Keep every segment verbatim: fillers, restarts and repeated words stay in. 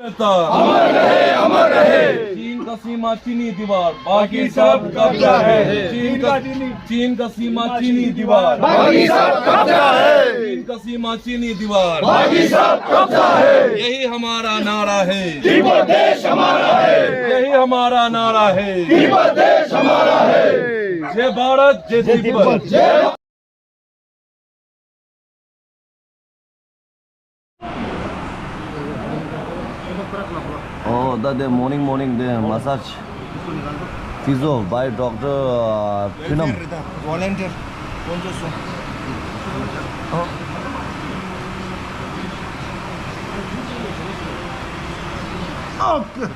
अमर रहे, अमर रहे। चीन का सीमा चीनी दीवार, बाकी सब कब्जा है। चीन का, चीन का सीमा चीनी दीवार, बाकी सब कब्जा है। चीन का सीमा चीनी दीवार, बाकी सब कब्जा है। यही हमारा नारा है, तिब्बत देश हमारा है। यही हमारा नारा है, तिब्बत देश हमारा है। जय भारत, जय तिब्बत। जय Oh, the, the morning, morning, the massage. Physio by Doctor, uh, Phinam. Volunteer. Oh. Okay.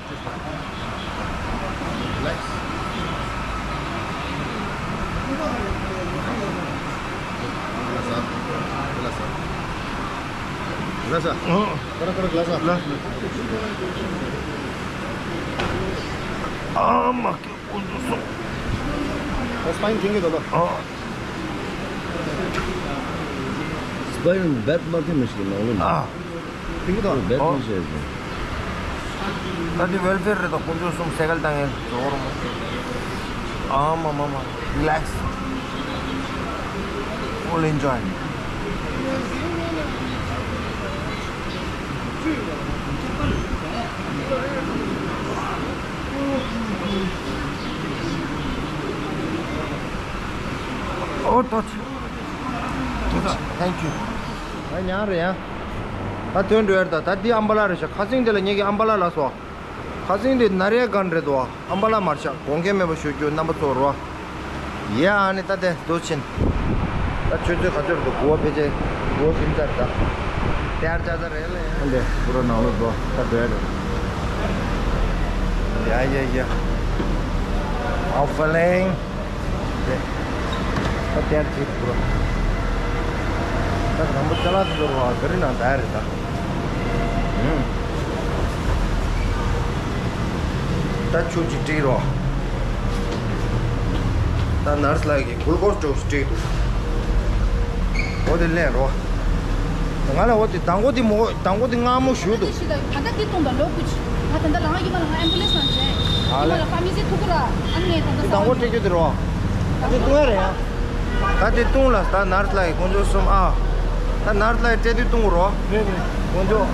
Relax. Glass up. Glass up. Glass up. Kara, kara, glass up. Ah, ma ke. Oh, spine tinggi dada. Ah. Spine bed ma ke mushkil na. Ah. ད་འདི་ཝེལ་ཕེར་རེད་དོ། དཀོན་མཆོག་གསུམ་སེ་གལ་བཏང་ཡས་འགྲོ་རོགས། ཨ་མ་མ་མ། Relax. Full enjoy. Oh, touch. Thank you. ཨ་ཉང་རེད་ཡ། ད་ཐོན་འགྲོ་ཡར་ད། ད་འདི་ཨམ་བ་ལ་རེད་ཤག་ཁ་སང་དེ་ལ་ངེད་ཀྱི་ཨམ་བ་ལ་ལ་སོ། ཁ་སང་དེ་ན་རེ་གན་རེད་དོ། ཨམ་བ་ལ་མར་ཤག་དགོངས་འགལ་མེད་པ་ཞུ་རྒྱུ་རྣམ་པ་ཚོ་རོ། ཡ་ཨ་ནི་ད་དེ་དུ་ཕྱིན། ད་ཆུ་ཚོད་ག་ཚོད་རེད་དོ། དགུ་པ་ཕལ་ཆེར་དགུ་པ་ཟིན་ཚར་ད། དེ་ཨར་ཅག་ཚ་རེད་ལེ། ཨ་འདི་བུ་རོ་ནང་ལོགས་འགྲོ་ད་འགྲོ་ཡ་རེད། ཡ་ཡ་ཡ། How feeling? ད་དེར་ཅིག་འགྲོ། ད་དང་པོ་ཅ་ལག་འདི་ཚོ་རོ་ག་རི་ནང་ད་རེད་ད། ད་ཆུ་ཅིག་སྤྲིག་རོ། ད་ནར་སི་ལགས་ཀྱིས་གུལ་ཀོ་སི་ཅིག་སྤྲིག་འདུག་འོ་དེ་ལེན་རོ། ང་ལ་འོ་དེ་དང་པོ་དེ་མོ། དང་པོ་དེ་མངར་མོ་ཞུ་འདུག་ད་ལྟ་དེ་བཏུང་དང་ལོ་ཀུ་ཅི། ང་ད་ལྟ་ལ་ང་ཡིན་མ་ལ་ང་ཨེམ་བུ་ལེན་སི་ནང་བྱས། ཡིན་མ་ལ་ཕ་མི་སི་ཐུག་གི་ར། ཨ་ནི་ངས་ད་ལྟ་དེ་དང་པོ་སྤྲད་རྒྱུ་དེ་རོ། ད་དེ་བཏུང་ཡ་རེད་ཡ། ད་དེ་བཏུང་ལ་ད་ནར་སི་ལགས་ཀྱིས་དཀོན་མཆོག་གསུམ་ཨ། ད་ནར་སི་ལགས་ཀྱིས་སྤྲད་དུས་བཏུང་རོ། རེད་རེད། དཀོན་མཆོག་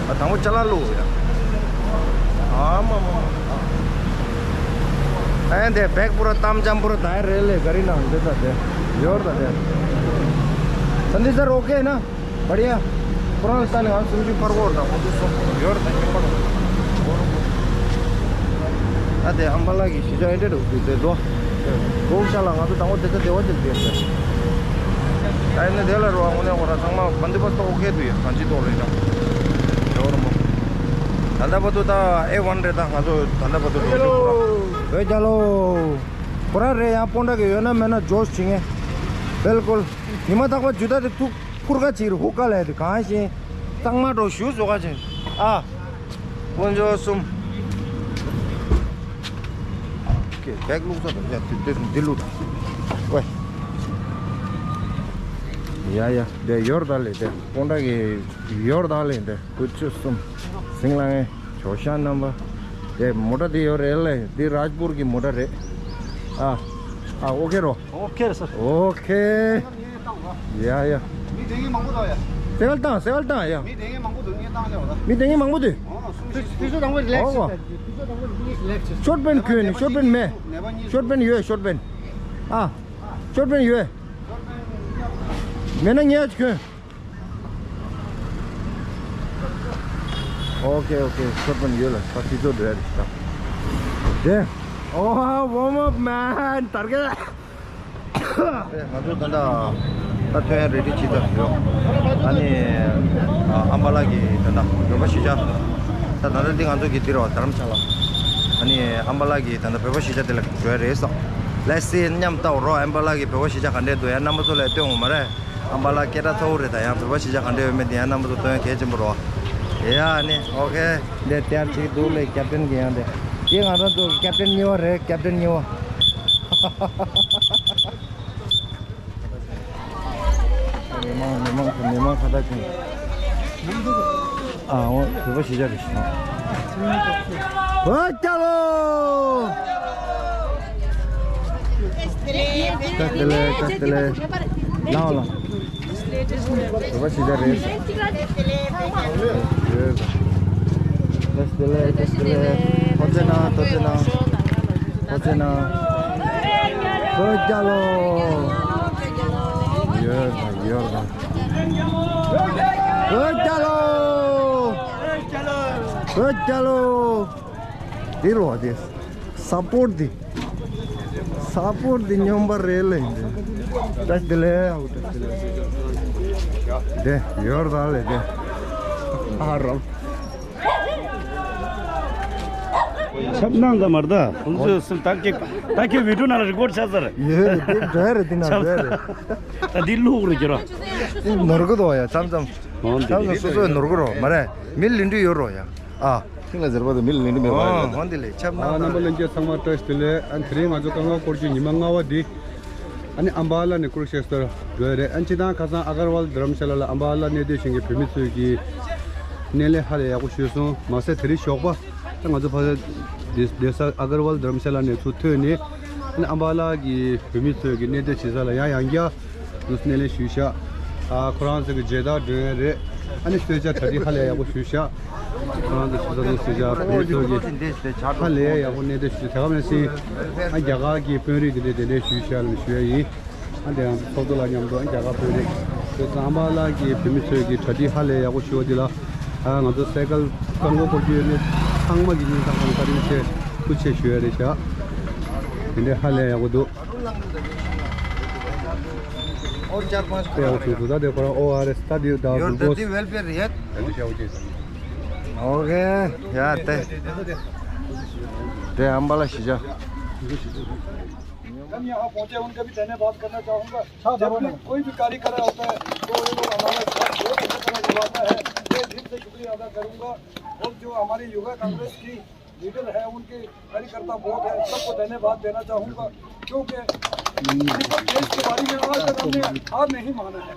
ཨ་དང་པོ་ཅ་ལག་བླུགས་ཡ། ཨ་མ་མ་མ། ཨ་འདི་བེག་པུ་ར་གཏམ་འཇམ་པོ་ར་ད་ཡ་རེད་ལེ། ག་རི་ནང་འདི་ད་དེ་ཡོར་ད་དེ། ད་འདི་ཟེར་ཨོ་ཁེ་ན། བ་རི་ཡ། ཁོ་རང་ལ་ལྟ་ནས་ང་སུམ་ཅུ་ཕར་གོར་དང་ཁོང་ཚོ་གསུམ་ཡོར་དང་ཉི་མ་རོ། ད་དེ་ཨམ་བ་ལ་གི་གཞིས་ཆགས་ཨེ་འདྲ་འདུག་དེ་དོ། གོག་ཤ་ལ་ང་ཚོ་དང་པོ་དེ་ཚོ་དེ་བ་དེ་དེ་ཟེར། ད་ཡིན་ན་དེ་ལ་རོ་དངོས་གནས་ཁོ་རང་ཚང་མ་བན་དེ་བ་སྟོ་ཨོ་ཁེ་འདུག་ཡ། གང་ཅི་ཏོག་རེད་ད། ཡོ་རོ་མོ། ད་ལྟ་བར་དུ་ད་ཨེ་ཝན་རེད་ད། ང་ཚོ་ད་ལྟ་བར་དུ་འགྲོ་རྒྱུ་ཁོ་རང་། ཨོ་ཅ་ལོ། ཁོ་རང་རེད་ཡང་སྤོན་ཊ་གི་ཡོད་ན་མེད་ན་ཇོས་བྱེད་ངེས། བེལ་ཀོལ། ཉི་མ་རྟག་པར་ཇུ་ད་དེ་ཐུག་ཕུར་ཁ་ཅིག་རུ་ཧུ་ཀ་ལས་དེ་གང་ཞིང་། གཙང་མ་འགྲོ་ཞུ་བཟོ་ཁ་ཅིག་ཨ། དཀོན་མཆོག་གསུམ། ཀེ་བེག་བླུགས་ས་དང་ཡ་དེ་དེ་འདི་བླུགས་དང་། ཝེ། ཡ་ཡ་དེ་ཡོར་ད་ལེ་དེ་སྤོན་ཊ་གི་ཡོར་ད་ལེ་དེ་དཀོན་མཆོག་གསུམ། སིང་ལ་ངེ་ཇོ་ཤ་རྣམ་པ། དེ་མོ་ཊ་དེ་ཡོད་རེད་ལེ། དེ་རཱཇ་པུར་གི་མོ་ཊ་རེད། ཨ། ཨ་ཨོ་ཁེ་རོ། ཨོ་ཁེ་རེད་སར། ཨོ་ཁེ། ཡ་ཡ། མི་དེ་ངས་མང་པོ་འདུག་ཡ། སེ་ཝལ་བཏང་སེ་ཝལ་བཏང་ཡ། མི་དེ་ངས་མང་པོ་འདུག་ངས་བཏང་ལེ་བ་ད། མི་དེ་ངས་མང་པོ་འདུག་ཨོ་སུ་ཞིག་དུས་ཚོད་དང་པོ་རི་ལེགས་ཨོ་ཤོད། དུས་ཚོད་དང་པོ་རི་ལེགས་ཤོད། ཤོར་པན་ཁྱོད་ནི་ཤོར་པན་མེད། ཤོར་པན་ཡོད་ཤོར་པན། ཨ། ཤོར་པན་ཡོད། མེད་ན་ངས་ཁྱོད། ཨོ་ཁེ་ཨོ་ཁེ། ཤོར་པན་ཡོད་ལ་ད་དུས་ཚོད་འདྲ་རེད་ཤག་དེ། ཨོ་ཝོམ་ཨབ་མན་དར་གེ། ང་ཚོ་ད་ལྟ་ད་ཐོན་རེ་ཌི་བྱེད་ཚར་ཡོད། ཨ་ནི་ཨམ་བ་ལ་གི་ད་ལྟ་བོད་པ་གཞིས་ཆགས། ད་ད་ལྟ་འདི་ང་ཚོ་གི་འདི་རེད་བ། དྷ་རམ་ས་ལ། ཨ་ནི་ཨམ་བ་ལ་གི་ད་ལྟ་བོད་པ་གཞིས་ཆགས་དེ་ལ་འགྲོ་ཡ་རེད་ས། ལེ་སི་མཉམ་ལྟ་བ་རོ། ཨམ་བ་ལ་གི་བོད་པ་གཞིས་ཆགས་ག་འདྲས་འདུག་ཡ་རྣམ་པ་ཚོ་ལ་སྟོན་འོང་མ་རེད། ཨམ་བ་ལ་སྐད་གྲགས་ཚ་བོ་རེད། ད་ཡང་བོད་པ་གཞིས་ཆགས་ག་འདྲས་ཡོད་མེད་དེ་ཡང་རྣམ་པ་ཚོ་སྟོན་གལ་ཆེན་པོ་རེད། ཡ་ཨ་ནི་ཨོ་ཁེ། འདི་དེར་ཅིག་འདུག་ལེ། ཀེབ་ཊན་གི་ཡང་དེ། དེ་ང་རང་ཚོ་ཀེབ་ཊན་གཉིས་པ་རེད། ཀེབ་ཊན་གཉིས་པ། མི་མང་མི་མང་མི་མང་ཁ་བརྡ་བྱུང་། ཨ་འོ་བོད་པ་གཞིས་ཆགས་རེད་ཤག་འོ་ཅ་ལོ། བཀྲ་ཤིས་བདེ་ལེགས། བཀྲ་ཤིས་བདེ་ལེགས། ལའོ་ལའོ། བོད་པ་གཞིས་ཆགས་རེད་ཤག་བཀྲ་ཤིས་བདེ་ལེགས། བཀྲ་ཤིས་བདེ་ལེགས། ཐུགས་རྗེ་གནང་། ཐུགས་རྗེ་གནང་། ཐུགས་རྗེ་གནང་། བོད་རྒྱལ་ལོ། ཡོད་དང་ཡོད་དང་། བོད་རྒྱལ་ལོ། བོད་རྒྱལ་ལོ། འདི་རོ་དེ། ས་པོར་ཊི་འདི། ས་པོར་ཊི་འདི་སྨྱོན་པ་རེད་ལེ་འདི། བཀྲ་ཤིས་བདེ་ལེགས། བཀྲ་ཤིས་བདེ་ལེགས། དེ་ཡོད་ར་ལེ་དེ། ཨ་རོ། ཁྱབ་གནང་དང་མར་ད། ཁོང་ཚོས་སུ་ད་ཀྱི་ད་ཀྱི་བི་ཌིའོ་ནང་ལ་རི་ཀོཌ་ཆགས་ཚར། ཡོད་རེད། དེ་འདྲ་རེད། དེ་ནང་འདྲ་རེད། ད་འདི་ལུག་རེད་ཀྱི་རོ། དེ་ནོར་གི་འདུག་ཡ། མཚམས་མཚམས་འོན་ཏེ་མཚམས་མཚམས་སོ་སོས་ནོར་གི་རོ་མ་རེད། མི་ལེན་འདོད་ཡོད་རོ་ཡ། ཨ། ཁྱིམ་ལ་ཟེར་བ་དང་མི་ལ་ལེན་འདོད་མེད་པ་རེད། འོན་ཏེ་ལེ་ཁྱབ་གནང་། རྣམ་པ་ལྷན་རྒྱས་ཚང་མ་བཀྲ་ཤིས་བདེ་ལེགས། ཨ་ནི་དེ་རིང་ང་ཚོ་རྐང་ལག་སྐོར་སྐྱོད་ཉི་མ་ལྔ་པ་འདི། ཨ་ནི་ཨམ་བ་ལ་ནས་ཀུ་རུ་ཤེ་ཏྲ་འགྲོ་ཡ་རེད། ཨ་ནི་སྤྱིར་བཏང་ཁ་སང་ཨ་གར་ཝལ་དྷ་རམ་ཤ་ལ་ལ་ཨམ་བ་ལ་གནས་སྡོད་བྱེད་མཁན་བོད་མི་ཚོས་ཀྱི་སྣེ་ལེན་ཧ་ལས་ཡག་པོ་ཞུས་སོང་། མ་ཟད་དེ་རིང་ཞོགས་པ་ད་ང་ཚོ་ཕ་གི་སྡོད་ས་ཨ་གར་ཝལ་དྷ་རམ་ཤ་ལ་ནས་ཚུར་ཐོན་ནས། ཨ་ནི་ཨམ་བ་ལ་གི་བོད་མི་ཚོས་ཀྱི་གནས་སྡོད་བྱེད་ས་ལ་ཡང་ཡང་བསྐྱར་དུ་སྣེ་ལེན་ཞུས་ཤག་ཨ་ཁོ་རང་ཚོ་གི་མཇལ་དར་སྒྲོན་ཡ་རེད། ཨ་ནི་གསོལ་ཇ་གྲ་སྒྲིག་ཧ་ལས་ཡག་པོ་ཞུས་ཤག་ཁོ་རང་ཚོ་ཞུ་ས་དང་གསོལ་ཇ་བོད་མི་ཚོ་གི་ཧ་ལས་ཡག་པོ་གནས་སྡོད་ཞུས། དེ་ག་མེད་སྲིད། ཨ་རྒྱ་གར་གྱི་དཔོན་རིགས་དེ་འདྲས་དེ་འདྲས་ཞུས་ཤག་ལ་ཞུ་ཡ་ཡིན། ཨ་དེ་ཡང་ཚོགས་གཙོ་ལ་མཉམ་དུ་ཨ་རྒྱ་གར་དཔོན་རིགས་ཚོས་ཨམ་བ་ལ་གི་བོད་མི་ཚོས་ཀྱི་གྲ་སྒྲིག་ཧ་ལས་ཡག་པོ་ཞུ་བ་འདི་ལ། ཨ་ང་ཚོ་སའི་ཀལ་རྐང་འཁོར་སྐོར་སྐྱོད་ཡོད་མེད་ཚང་མ་གི་སྙིང་ཐག་ཁང་བཀའ་དྲིན་ཆེ། ཐུགས་རྗེ་ཆེ་ཞུ་ཡ་རེད་ཤག་དེ་འདྲས་ཧ་ལས་ཡག་པོ་འདུག་དཔེ་ཡག་པོ་བྱུང་འདུག་ད་དེ་ཁོ་རང་ཨོ་ཨར་ཨེས་ད་དེ་ད་དགོས། ད་དེ་ཤ་བོ་ཅེས། ཨོ་ཁེ། ཡ་དེ། དེ་ཨམ་བ་ལ་གཞིས་ཆགས། हम यहाँ पहुँचे, उनका भी धन्यवाद करना चाहूँगा। जब भी कोई भी कार्य करा होता है, तो ये लोग हमारा साथ बहुत अच्छी तरह निभाता है। मैं दिल से शुक्रिया अदा करूँगा। और जो हमारी युवा कांग्रेस की लीडर है, उनके कार्यकर्ता बहुत है, सबको धन्यवाद देना चाहूँगा, क्योंकि इनको देश के बारे में आज तक हमने हार नहीं माना है।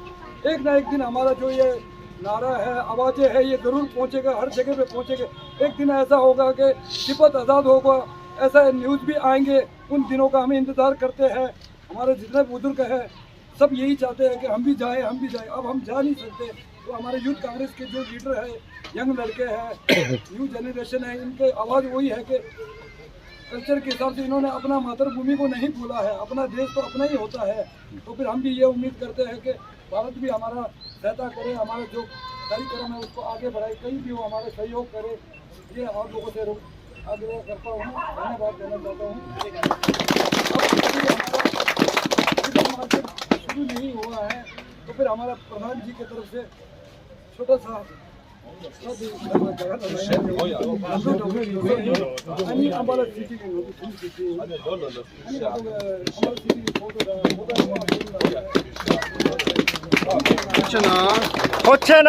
एक ना एक दिन हमारा जो ये नारा है, आवाज़ें है, ये ज़रूर पहुँचेगा, हर जगह पे पहुँचेगा। एक दिन ऐसा होगा कि तिब्बत आज़ाद होगा, ऐसा न्यूज़ भी आएंगे। उन दिनों का हम इंतज़ार करते हैं। हमारे जितने बुजुर्ग हैं, सब यही चाहते हैं कि हम भी जाएं, हम भी जाएं। अब हम जा नहीं सकते, तो हमारे यूथ कांग्रेस के जो लीडर हैं, यंग लड़के हैं, न्यू जनरेशन है, इनके आवाज़ वही है कि कल्चर के हिसाब से इन्होंने अपना मातृभूमि को नहीं भूला है। अपना देश तो अपना ही होता है। तो फिर हम भी ये उम्मीद करते हैं कि भारत भी हमारा सहायता करे, हमारा जो कार्यक्रम है उसको आगे बढ़ाए, कहीं भी हो हमारा सहयोग करे। ये आप लोगों से रो-, आग्रह करता हूँ, धन्यवाद देना चाहता हूँ। अब अभी हमारा शुरू नहीं हुआ है, तो फिर हमारा प्रधान जी की तरफ से छोटा सा ཁྱེད་ན། ཁོ་ཆེ་ན།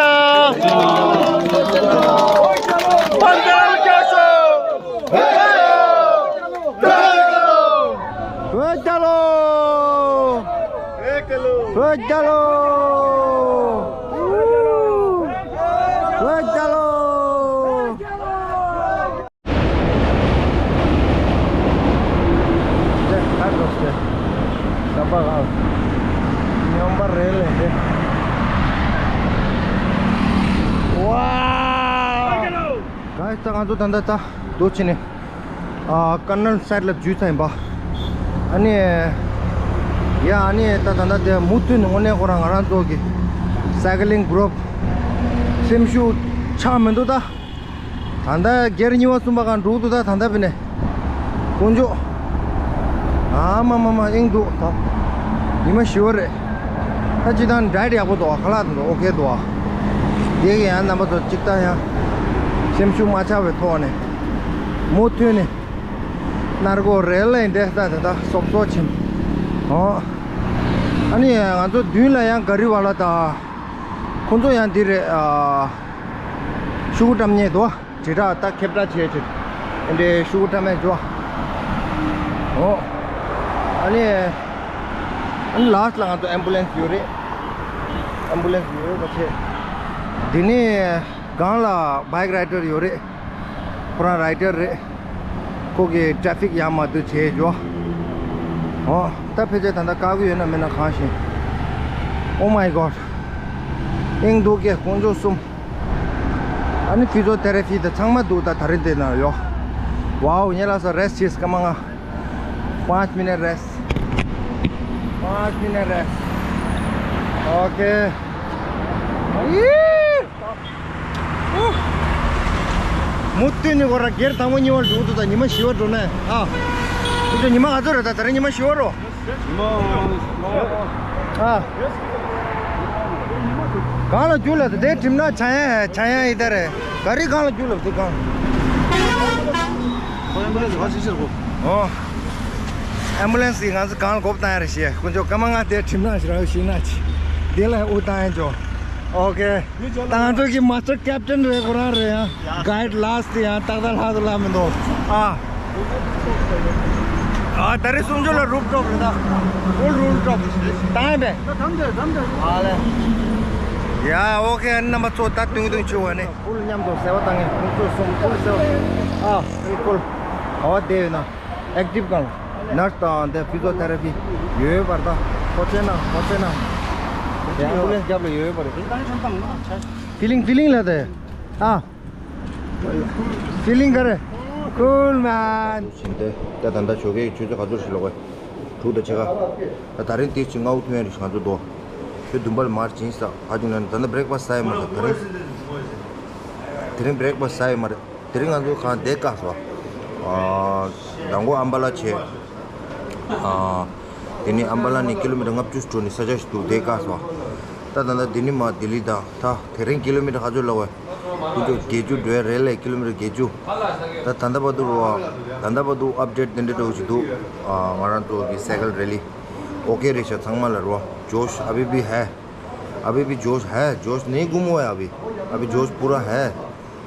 བོད་རྒྱལ་ལོ། བོད་རྒྱལ་ལོ། བོད་རྒྱལ་ལོ། དེ་ཁ་འགྲོ་སྟེ། ས་པ་ལ། སྨྱོན་པ་རེད་ལས་དེ། ཝ། ག་ས་ང་ཚོ་ད་ལྟ་ད་འདུག་ཕྱིན་ནས། ཨ་ཀར་ནལ་སའིཌ་ལ་འཛུལ་ཚར་ཡིན་པ། ཨ་ནི། ཡ་ཨ་ནི་ད་ད་ལྟ་དེ་མུ་མཐུད་ནས་དངོས་གནས་ཁོ་རང་ང་རང་ཚོ་གི་སའི་ཀ་ལིང་གུ་རུབ་སེམས་ཤུགས་ཆག་མི་འདུག་ད། ད་ལྟ་སྒེར་གཉིས་པ་གསུམ་པ་གང་འགྲོ་འདུག་ད་ད་ལྟ་བྱས་ནས། དཀོན་མཆོག་ཨ་མ་མ་མ་ཨིང་འདུག་ད། ཉི་མ་བཞི་པ་རེད། ད་སྤྱིར་བཏང་ཌའེ་ཊི་ཡག་པོ་འདུག་ཁ་ལག་འདུག་ཨོ་ཁེ་འདུག་དེ་གི་ཡང་རྣམ་པ་ཚོ་གཅིག་ད་ཡང་། སེམས་ཤུགས་མ་ཆག་པའི་ཐོག་ནས། མུ་མཐུད་ནས། ནར་གོ་རེད་ལ་ཡིན་དེ་ད་དེ་ད་སོབ་སོབ་ཕྱིན། ཨོ། ཨ་ནི་ང་ཚོ་མདུན་ལ་ཡང་ག་རི་བ་ལ་ད། ཁོང་ཚོ་ཡང་འདི་རེད་ཨ། ཤུ་གུ་བཀྲམ་ཉེ་དོ། དྲིལ་བསྒྲགས་ད་ཁེབས་བསྒྲགས་བྱས་བྱས། འདི་ཤུ་གུ་བཀྲམ་མེད་འཇོ། ཨོ། ཨ་ནི། ཨ་ནི་ལཱ་སི་ལ་ང་ཚོ་ཨེམ་བུ་ལེན་སི་ཡོད་རེད། ཨེམ་བུ་ལེན་སི་ཡོད་རེད་ད་ཆེ། འདི་ནི། སྒང་ལ་བྷའིག་རའི་ཌར་ཡོད་རེད། ཁོ་རང་རའི་ཌར་རེད། ཁོ་གིས་ཊེ་ཕིག་ཡར་མར་དུ་བྱེད་འཇོག་ཨོ། ད་ཕལ་ཆེར་ད་ལྟ་བཀག་གི་ཡོད་ན་མེད་ན་གང་ཤེས། Oh my god. ཨིང་འདུག་གེ་དཀོན་མཆོག་གསུམ། ཨ་ནི་ཕི་ཛི་ཡོ་ཐེ་ར་པི་དེ་ཚང་མ་འདུག་ད་ད་རིང་དེ་ན་ཡོད། ཝའོ། ངས་ལ་སོ་རེ་སི་ཊི་བྱེད། སྐར་མ་ལྔ། पाँच मिनट रेस्ट। पाँच मिनट रेस्ट। ओके। མུ་མཐུད་ནས་ཁོ་རང་སྒེར་དང་པོ་གཉིས་པ་འགྲོ་འདུག་ད་ཉི་མ་བཞི་པ་འགྲོ་ནས་ཨ། ཁོ་ཚོ་ཉི་མ་ག་ཚོད་རེད། ད་ད་རིང་ཉི་མ་བཞི་པ་རོ། ཨ། གང་ལ་རྒྱུག་ལབ་དེ་གྲིམ་ན་ཆ་ཡ་ཆ་ཡ་ཡི་ད་རེད། ག་རེ་གང་ལ་རྒྱུག་ལབ་དེ་གང་། ཨོ། ཨེམ་བུ་ལན་སི་ང་ཚོ་གང་ལ་གོ་བཏང་ཡ་རེད་ཤེས། དཀོན་མཆོག་སྐར་མ་ལྔ་དེ་གྲིམ་ན་ཞིག་རག་ཤེས་ན་ཆི། དེ་ལ་ཨུ་བཏང་ཡ་འཇོག་ཨོ་ཀེ། ད་ང་ཚོ་གི་མ་སི་ཊར་ཀེབ་ཊན་རེད། ཁོ་རང་རེད་ཡ། གའིཌ་ལ་སི་ཡང་ཏག་ཏག་ལྷག་ཏུ་ལ་མི་འདུག་ཨ། ཨ་ད་རེས་སུམ་ཅུ་ལ་རུབ་ཊོབ་རེད་ད། ཕུལ་རུབ་ཊོབ་བཏང་ཡིན་པས། ཨ་ལེ། ཡ་ཨོ་ཀེ། རྣམ་པ་ཚོ་ད་ཏུང་ཏུང་ཆུ་བ་ནི། ཕུལ་མཉམ་དུ་སེ་བ་བཏང་ངེ་ཕུལ་ཚོ་སུམ་ཕུལ་སེ་བ། ཨ་ཕུལ་ཕུལ། ག་བ་དེ་ཡོད་ན། ཨེག་ཊིབ་གང་། ནར་སི་དང་དེ་ཕི་ཛི་ཡོ་ཐེ་ར་པི་ཡོད་པར་ད། ཁོ་ཚོའི་ནང་ཁོ་ཚོའི་ནང་། དེ་ཨེམ་བུ་ལན་སི་རྒྱབ་ལ་ཡོད་པ་རེད། ཕི་ལིང་ཕི་ལིང་ལ་དེ། ཨ། ཕི་ལིང་ག་རེ། ཀུལ་མན། བཞིན་ཏེ། ད་ད་ལྟ་ཞོགས་ཀའི་ཆུ་ཚོད་ག་ཚོད་ཞིག་ལོག་གི། དྲུག་དང་ཕྱེད་ཀ་ད་ད་རིང་ཏིས་ཅི་ལྔ་བོ་ཐོན་ཡ་རེད། ང་ཚོ་དོ། ཁྱོད་བདུན་པ་ལ་མར་ཕྱིན་ས་ཕ་ཅུང་ན་ད་ལྟ་བྷི་རེག་ཕ་སི་ཟ་ཡ་མ་རེད། ད་རིང་། དེ་རིང་བྷི་རེག་ཕ་སི་ཟ་ཡ་མ་རེད། དེ་རིང་ང་ཚོ་གང་བསྡད་བཀག་སོང་། ཨ། མདང་དགོང་ཨམ་བ་ལ་བྱས། ཨ། དེ་ནས་ཨམ་བ་ལ་ནས་ཀི་ལོ་མི་ཊར་ལྔ་བཅུ་འགྲོ་ནས་ས་ཆ་ཞིག་འདུག་བསྡད་བཀག་སོང་། ད་ད་ལྟ་དེ་ནས་མར་ལྡི་ལི་དང་ད་དེ་རིང་ཀི་ལོ་མི་ཊར་ག་ཚོད་ལབ་པས། དཀོན་མཆོག་བརྒྱད་ཅུ་འགྲོ་ཡ་རེད་ལས། ཀི་ལོ་མི་ཊར་བརྒྱད་ཅུ། ད་ད་ལྟ་བར་དུ་རོ། ད་ལྟ་བར་དུ་ཨབ་ཌེཊ་དེ་འདྲ་འདྲ་བོ་ཞིག་འདུག་ཨ། ང་རང་ཚོ་གི་སའི་ཀལ་རེ་ལི་ཨོ་ཀེ་རེད་ཤག་ཚང་མ་ལ་རོ། जोश अभी भी है। अभी भी जोश है। जोश नहीं गुम हुआ है अभी। अभी जोश पूरा है।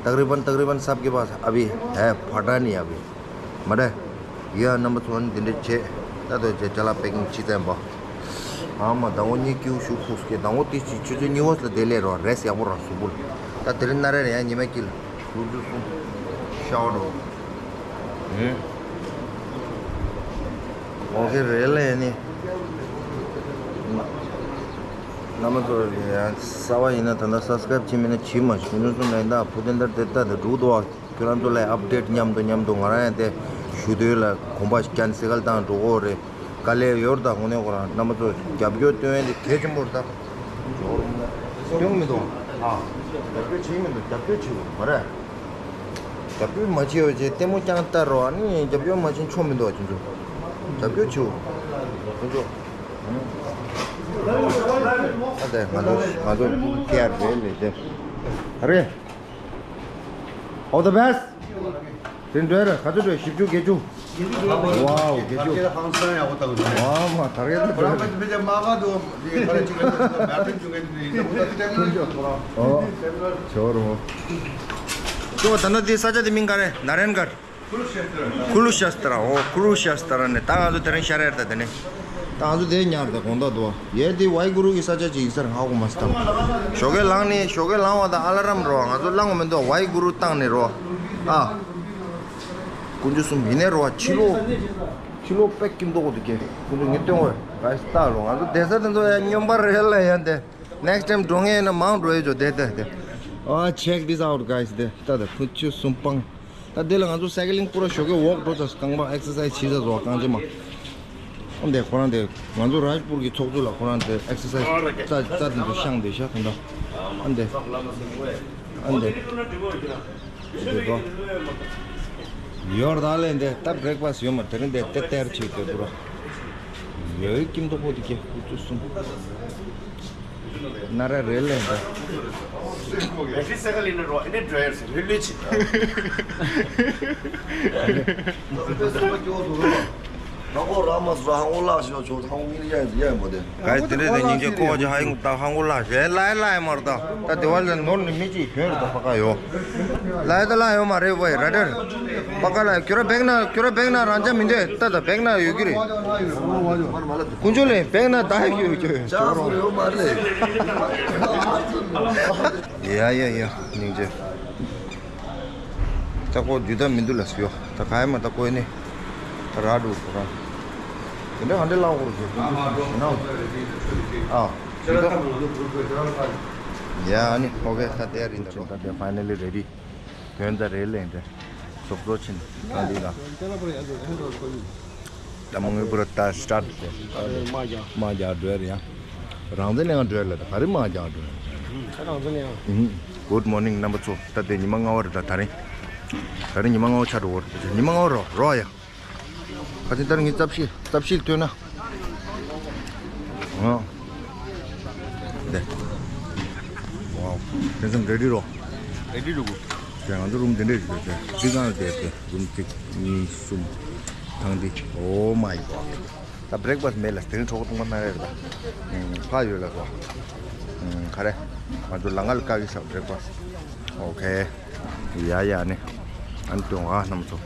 तकरीबन तकरीबन सबके पास अभी है। फटा नहीं अभी। མ་རེད། ཡ་རྣམ་པ་ཚོ་ནི་འདི་འདྲ་བྱེད། ད་དོ་བྱེད་ཅ་ལག་པེ་ཀིང་ཅི་བཙན་པ། ཨ་མ་ཟླ་བ་གཉིས་ཀྱི་ཤུགས་ཕུགས་སྐྱེ་ཟླ་བ་དེ་ཅི་ཆུ་ཚོད་གཉིས་པ་ལ་བསྡད་ལས་རོགས་རེས་ཡག་པོ་རང་གཟུགས་པོ་ལ། ད་དེ་རིང་སྣ་རལ་ཡང་ཉི་མ་དཀྱིལ་ལ་ལུག་ཆུ་གསུམ་ཤའོ་འགྲོ། ཨོ་ཁེ་རེད་ལས་ནི། རྣམ་པ་ཚོ་ཡང་གསར་པ་ཡིན་ན་ད་ལྟ་སབ་སི་ཀ་རེབ་བྱེད་མེད་ན་བྱེད་མ་ཤེས། ཁོང་ཚོ་ལ་ཡིན་ད་བུ་དེ་འདྲ་དེ་ལྟ་དེ་འགྲུག་འདུག་ཨ། ཁྱོད་རང་ཚོ་ལ་ཨབ་ཌེཊ་མཉམ་དུ་མཉམ་དུ་ང་རང་ཡང་དེ་ཞུ་འདོད་ལ་གོམ་པ་ཞིག་ཀན་སི་ལ་བཏང་འགྲོ་གོ་རེད། དཀའ་ལས་ཡོད་རེད་ད། དངོས་གནས་ཁོ་རང་རྣམ་པ་ཚོ་རྒྱབ་སྐྱོར་སྟོན་ཡ་དེ་གལ་ཆེན་པོ་རེད་ད། སྟོན་མི་འདུག་ཨ། རྒྱབ་སྐྱོར་བྱེད་མི་འདུག་རྒྱབ་སྐྱོར་བྱེད་དགོས་མ་རེད། རྒྱབ་སྐྱོར་མ་བྱེད་པ་བྱས་ལྟད་མོ་རྐྱང་ལྟ་རོགས། ཨ་ནི་རྒྱབ་སྐྱོར་མ་བྱེད་ཆོག་མི་འདུག་ཁྱོད་ཚོ། རྒྱབ་སྐྱོར་བྱེད་དགོས། ཁྱོད་ཚོ། ཨ་དེ་ང་ཚོ་ང་ཚོ་ཀེ་ཨར་རེད་ལས་དེ། རེད། All the best. དེ་འདྲ་རེད། ག་ཚོད་འགྲོ་བཞི་བཅུ་བརྒྱད་ཅུ། ཝའོ་བརྒྱད་ཅུ། ཧང་སང་ཡག་པོ་བཏང་འདུག་ཨ་མ་ད་རེད་ད། ཁོ་རང་ཕལ་ཆེར་མ་ག་འདུག་དེ་ཁ་ལ་ཅིག་ལ་ཅིག་ལ་མ་ཐུན་བཅུག་མཁན་དེ་ཡིན་ད། ཁོ་ད་ཐུན་བཅུག་ཐོ་རངས། ཨོ། ཇོ་རོ། ཅོ་ད་ནི་དེ་ས་ཆ་དེ་མིང་ག་རེད། ནཱ་རན་གྷར། ཀུ་རུ་ཤེ་སྟྲ། ཨོ་ཀུ་རུ་ཤེ་སྟྲ་ནས་ད་ང་ཚོ་དེ་རིང་ཤར་ཡར་ད་དེ་ནས། ད་ང་ཚོ་དེ་ཉར་ད་དགོང་དག་འདུག་ཡས་དེ་ཝའི་གུ་རུ་གི་ས་ཆ་ཅིག་ཡིན་ས་རེད། ཧ་གོ་མ་སོང་། ཞོགས་ཀས་ལངས་ནས་ཞོགས་ཀས་ལངས་པ་དང་ཨ་ལ་རམ་རོ། ང་ཚོ་ལངས་པ་མི་འདུག་ཝའི་གུ་རུ་བཏང་ནས་རོ། ཨ། དཀོན་མཆོག་གསུམ་ཡིན་ནའི་རོ། ཕྱི་ལོགས་ཕྱི་ལོགས་དཔེ་སྐྱིད་མདོག་པོ་འདུག་གས། དཀོན་མཆོག་ངས་སྟོན་གོ་ག་ས་ལོ། ང་ཚོ་བསྡད་ས་དེ་ཚོ་ཡང་སྨྱོན་པ་རེད་ལ་ཡང་དེ། Next time འགྲོ་ངེས་ན་མང་འགྲོ་ཡོད་ཅོ་དེ་དེ་དེ། Oh, check this out, guys. དེ་ལྟ་དེ་དཀོན་མཆོག་གསུམ་སྤང་། ད་དེ་ལ་ང་ཚོ་སའི་ཀེ་ལིང་པུ་ར་ཞོགས་ཀས་ཝོག་འགྲོ་ཚར། རྐང་པ་ཨེག་སར་སའི་ཛི་བྱེད་ཚར་བཟོ་བ་རྐང་རྗེས་མ། ཨ་འདས་ཁོ་རང་དེ་ང་ཚོ་རཱཇ་པུར་གྱི་ཚོགས་གཙོ་ལ་ཁོ་རང་དེ་ཨེག་སར་སའི་ཛི་རྩ་རྩ་དེ་ཚོ་བཤངས་བསྡད་ཤག་ད་ལྟ། ཨ་འདས། ཨ་འདས། དེ་གོ། ཡོར་ད་ལེ་འདས་ད་བྷི་རེག་ཕ་སི་ཡོད་མ། དེ་རིང་དེ་ཏེ་ཏེར་ཆེ་དེ་པུ་ར། ཡོད་ཀྱིན་དོ་པོ་དེ་ཀྱེ་ཁུ་ཚུ་སུམ། ན་ར་རེ་ལེ་འདས། Battery cycle in a row, in a dryer, really cheap. ག་ཡི་དེ་འདྲས་དེ་སྙིང་རྗེ་ཀོ་ཅི་ཧ་ཡིན་ད་ཧང་གོ་ལ་ཞེ་ལ་ཡ་ལ་ཡ་མར་ད། ད་དེ་བ་ལ་ནོར་ནི་མི་ཅིག་གྱོན་རེད་ད་པ་ཀ་ཡོ། ལ་ཡ་ད་ལ་ཡོ་མ་རེད་བའི་ར་ཏེར། པ་ཀ་ལ་ཁྱོད་ར་བེག་ན་ཁྱོད་ར་བེག་ན་རང་ཅག་མི་འདོད་ད་ད་བེག་ན་ཡོད་ཀྱི་རེད། ཀུན་སྤྱོད་ལས་བེག་ན་ད་ཡོད་ཀྱི་ཡོད་ཀྱི་རེད། ཡ་ཡ་ཡ། སྙིང་རྗེ། ད་ཁོ་རྒྱུ་ད་མི་འདུག་ལ་སུ་ཡོད། ད་ག་ཡ་མ་ད་ཁོ་ནི་ད་ར་འགྲོ་ཁོ་རང་། དེ་འདྲ་ག་འདྲ་ལ་འོར་ཟེར་ཁོ་ཚོ་ན། ཨ། རྒྱུ་ད། ཡ་ཨ་ནི་ཨོ་ཁེ། ད་དེ་རིང་ད་ད་དེ་finally ready། དོན་དག་རེད་ལེ་འདྲ། སོབ་སོ་ཕྱིན་ད་འདི་ལ། ད་མ་དངུལ་པུ་ར་ད་start་དེ། དམག་རྒྱག་དམག་རྒྱག་འགྲོ་ཡ་རེད་ཡ། རང་བཙན་ལེན་འགྲོ་ཡ་ལ་ད་ག་རེ་དམག་རྒྱག་འགྲོ་ཡ། ད་རང་བཙན་ལེན་ཡ། Good morning རྣམ་པ་ཚོ། ད་དེ་ཉི་མ་ལྔ་པ་རེད། ད་ད་རིང་། ད་རིང་ཉི་མ་ལྔ་པ་ཆགས་འགྲོ་བ་རེད། ཉི་མ་ལྔ་པ་རོ་རོ་ཡ། ཁ་ཅིག་ལྟར་ངས་རྩབ་ཤིག་རྩབ་ཤིག་བཏོན་ན། ཨ། འདི། ཝའོ། དེ་ཚོ་ready་རོ། ready་རོ། དེ་ང་ཚོ་རུམ་དེ་འདྲས་ཞིག་ཡོད་དེ། འདི་གང་ལ་བསྡད་དེ་རུམ་གཅིག་གཉིས་གསུམ། ཐང་འདི། Oh my god། ད་breakfast་མེད་ལ་དེ་རིང་གྲོགས་པོ་ཐུག་མ་གནང་ཡ་རེད་ད། ཕ་ཡོད་ལ་སོ། ག་རེ། ང་ཚོ་ལ་ང་ལ་བཀག་གི་ཤག breakfast། Okay། ཡ་ཡ་ནི། ཨན་ཏུང་ཨ་རྣམ་ཚོ།